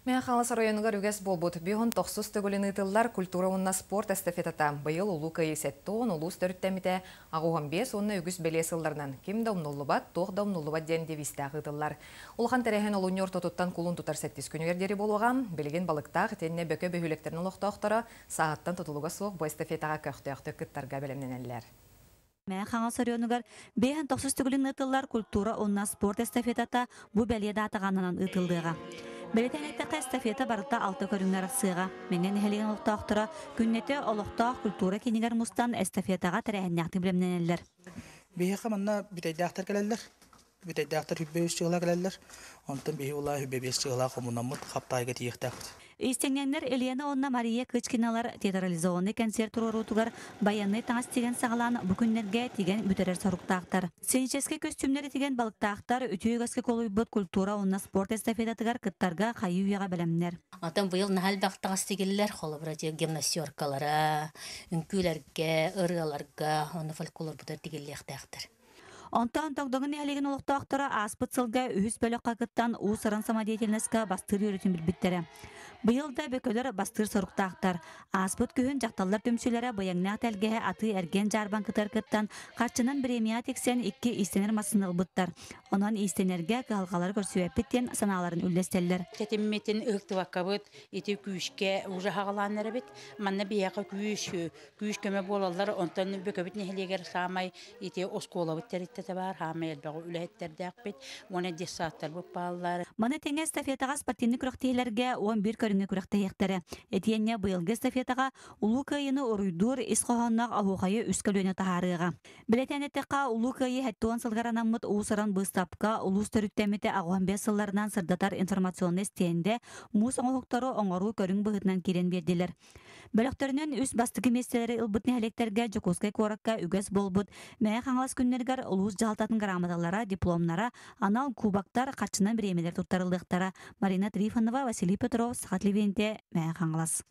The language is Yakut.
Мэҥэ Хаҥалас оройуонугар үгэс буолбут бүһүн тохсус төгүлүн ыытыллар культура уонна спорт эстафетата быйыл Улуу Кыайыы 70, улуус төрүттэммитэ 85 уонна үгүс бэлиэ сылларынан «Ким да умнуллубат, туох да умнуллубат» диэн девизтээх ыытыллар. Улахан тэрээһин олунньу ортотуттан кулун тутар сэттис күнүгэр диэри буолуоҕа. Билигин Балыктаах итиэннэ Бөкө бөһүөлэктэрин олохтоохторо сааһыттан тутулуга суох бу эстафетаҕа көхтөөхтүк кыттарга бэлэмнэнэллэр. Мэҥэ Хаҥалас оройуонугар 59 төгүлүн ыытыллар культура уонна спорт эстафетата бу бэлиэ даатаҕа ананан ыытыллыаҕа. Бэлиэтээн эттэххэ, эстафета барыта алта көрүҥҥэ арахсыаҕа. Мэҥэ нэһилиэгин олохтоохторо күннэтэ олохтоох культура киинигэр мустан эстафетаҕа тэрээһиннээхтик бэлэмнэнэллэр. Биһиэхэ манна бүтэйдээхтэр кэлэллэр. Бүтэйдээхтэр хүббэ үс сыала кэлэллэр. Онтон биһи улаа хүббэ биэс сыалаах хомунаммыт хаптаайга тиийиэхтээхпит. Иистэнньэҥнэр Елена уонна Мария Кычкиналар театрализованнай концерт туруоруутугар байыаннай таҥас тигэн саҕалаан бу күннэргэ тигэн бүтэрэр соруктаахтар. Сценическэй көстүүмнэри тигэн балыктаахтар үтүө үгэскэ куолуйбут культура уонна спорт эстафетатыгар кыттарга хайыы-үйэҕэ бэлэмнэр. Атын быйыл наһаа элбэх таҥас тигиллэр, холобура гимнастеркалара, үҥкүүлэргэ, ырыаларга уонна фольклорбутар тигиллиэхтээхтэр. Онтон Тогдоҥу нэһилиэгин олохтоохторо ааспыт сылга үһүс бөлөххө кыттан уус-уран самодеятельноска бастыыр үөрүүтүн билбиттэрэ. Быйыл да бөкөлөр бастыыр соруктаахтар. Ааспыт күһүн дьахталлар түмсүүлэрэ быйаҥнаах тэлгэһэ атыы-эргиэн дьаарбаҥкытыгар кыттан, харчынан бириэмийэҕэ тиксэн икки иистэнэр массыына ылбыттар. Онон иистэнэргэ кыһалҕалары көрсүбэппит диэн санааларын үллэстэллэр. Тэтиммитин ыһыктыбаккабыт ити күүскэ уже хаҕалаан эрэбит. Манна биһиэхэ күүс, күүс көмө буолаллар. Онтон Бөкөбүт нэһилиэгэр саамай ити оскуолабыт тэрилтэтэ баар, хаамай элбэх үлэһиттэрдээхпит уонна детсадтарбыт бааллар. Маны тэҥэ эстафетаҕа спортивнай күрэхтэһиилэргэ 11 көрүҥҥэ күрэхтэһиэхтэрэ. Итиэннэ быйылгы эстафетаҕа Улуу Кыайыыны уруйдуур ис хоһоонноох оһуохайы үс көлүөнэ таһаарыаҕа. Бэлиэтээн эттэххэ, Улуу Кыайыы 70 сылыгар анаммыт уус-уран быыстапка улуус төрүттэммитэ 85 сылларынан сырдатар информационнай стендэ муус оҥоһуктары оҥоруу көрүҥ быһыытынан киирэн биэрдилэр. Бөлөхтөрүнэн үс бастакы миэстэлэри ылбыт нэһилиэктэргэ Дьокуускай куоракка үгэс буолбут Мэҥэ Хаҥалас күннэригэр улуус дьаһалтатын грамоталара, дипломнара, анал кубоктар, харчынан бириэмэлэр туттарыллыахтара. Марина Трифонова, Василий Петров, Саха телевидениетэ, Мэҥэ Хаҥалас.